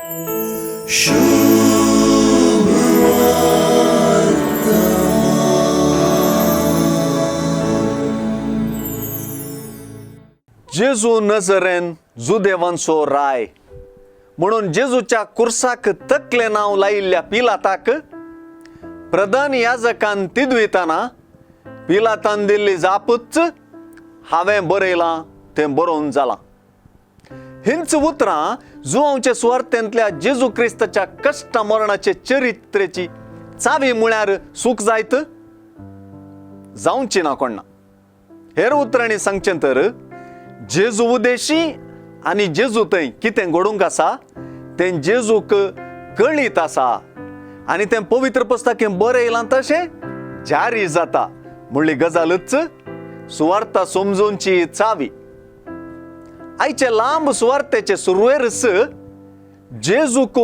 जेजू नजरेन जुदेवांचो राय म्हणून जेजूच्या कुर्साक तकलें नांव लायिल्ल्या पिलाताक प्रधान याजकान तिदविताना पिलातान दिल्ली जापूच हांवें बरयलां तें बरोवन जालां. हींच उतरां जुवांवचे सुवार्थेंतल्या जेजू क्रिस्ताच्या कश्ट मरणाचे चरित्रेची चावी म्हळ्यार सूख जायत जावची ना कोण्णा. हेर उतरांनी सांगचें तर जेजू उदेशी आनी जेजू थंय कितें घडूंक आसा तें जेजूक कळीत आसा आनी तें पवित्र पुस्तकें बरयलां तशें जारी जाता म्हणली गजालूच सुवार्ता समजूनची चावी. आयचे लांब सुवार्तेचे सुरवेरच जेजूक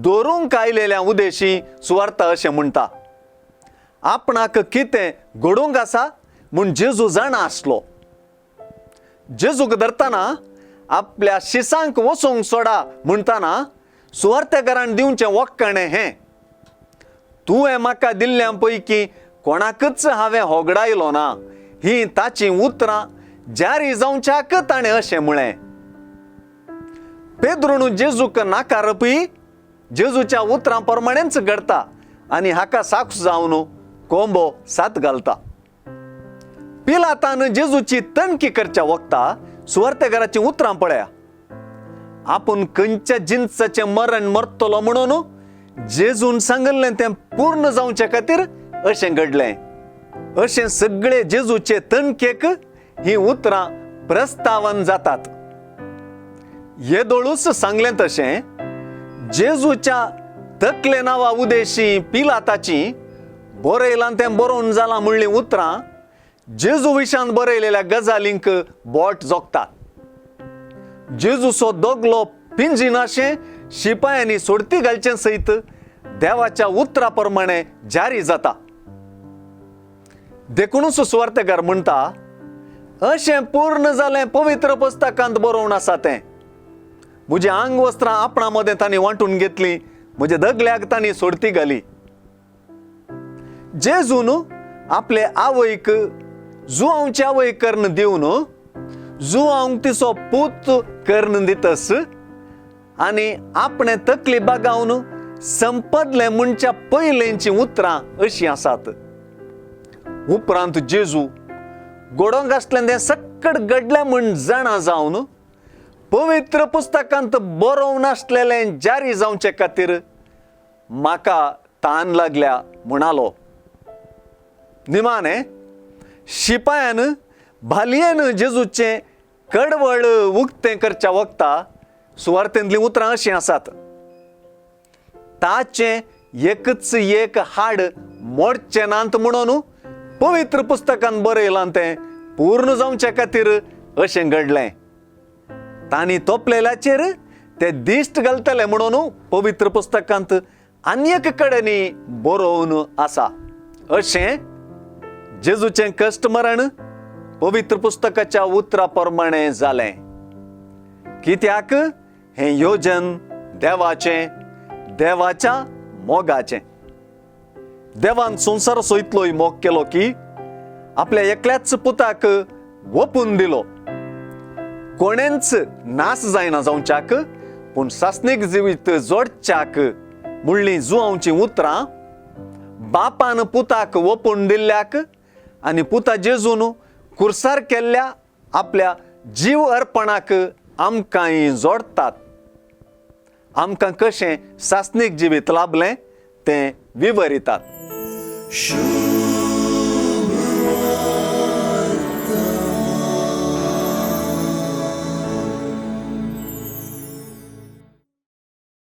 दवरूंक आयलेल्या उदेशी सुवार्ता अशें म्हणटा. आपणाक कितें घडूंक आसा म्हूण जेजू जाणा आसलो. जेजूक धरतना आपल्या शिसांक वचूंक सोडा म्हणटना सुवार्तेकारान दिवचें वक्काणें हें, तुवें म्हाका दिल्ल्या पैकी कोणाकच हांवें होगडायलो ना. ही ताचीं उतरां जारी जावच्याक ताणें अशें म्हळें. पेद्रून जेजूक नाकारपी जेजूच्या उतरां प्रमाणेंच घडटा आनी हाका साक्ष जावन कोंबो सात घालता. पिलातान जेजूची तणकी करच्या वखता सुवार्तेकाराचीं उतरां पळया. आपूण खंयच्या जिनसाचें मरण मरतलो म्हणून जेजून सांगिल्लें तें पूर्ण जावचे खातीर अशें घडलें. अशें सगळे जेजूचे तणकेक हीं उतरां प्रस्तावन जातात. येदोळूच सांगलें तशें जेजूच्या तकले नांवा उदेशी पिलाताची बरयलां तें बरोवन जालां म्हणलीं उतरां जेजू विशान बरयलेल्या गजालींक बोट जोगतात. जेजूचो दोगलो पिंजिनाशें शिपायांनी सोडती घालचें सयत देवाच्या उतरा प्रमाणे जारी जाता. देखुनूच सुवार्तेकार म्हणटा अशें पूर्ण जालें पवित्र पुस्तकांत बरोवन आसा तें. म्हजी आंगवस्त्रां आपणा मदें तांणी वांटून घेतली, म्हज्या दगल्याक तांणी सोडती घाली. जेजून आपले आवयक जुआंवची आवय कर्ण दिवन जुआंवक तिचो पूत कर्ण दितस आनी आपणे तकली बागावन संपदलें म्हणच्या पयलेंचीं उतरां अशीं आसात. उपरांत जेजू घडोवंक आसलें तें सक्कड घडलें म्हूण जाणा जावन पवित्र पुस्तकांत बरोवन आसलेलें जारी जावचे खातीर म्हाका तान लागल्या म्हणालो. निमाणे शिपायान भालयेन जेजूचें कडवळ उक्तें करच्या वखता सुवार्तेंतलीं उतरां अशीं आसात. ताचें एकच एक हाड मोडचें नात म्हणून पवित्र पुस्तकान बरयलां तें पूर्ण जावचे खातीर अशें घडलें. तांणी तोपलेल्याचेर ते दिश्ट घालतले म्हणून पवित्र पुस्तकांत आनी एक कडेन बरोवन आसा. अशें जेजूचें कश्ट मरण पवित्र पुस्तकाच्या उतरा प्रमाणे जालें. कित्याक हें योजन देवाचें, देवाच्या मोगाचें. देवान संवसाराचो इतलोय मोग केलो की आपल्या एकल्याच पुताक ओपून दिलो. कोणेंच नास जायना जावच्याक पूण सासणीक जिवीत जोडच्याक म्हणलीं जुआंवचीं उतरां बापान पुताक ओपून दिल्ल्याक आनी पुता जेजून कुर्सार केल्ल्या आपल्या जीव अर्पणाक आमकांय जोडटात. आमकां कशें सासणीक जिवीत लाभलें तें विवरितात.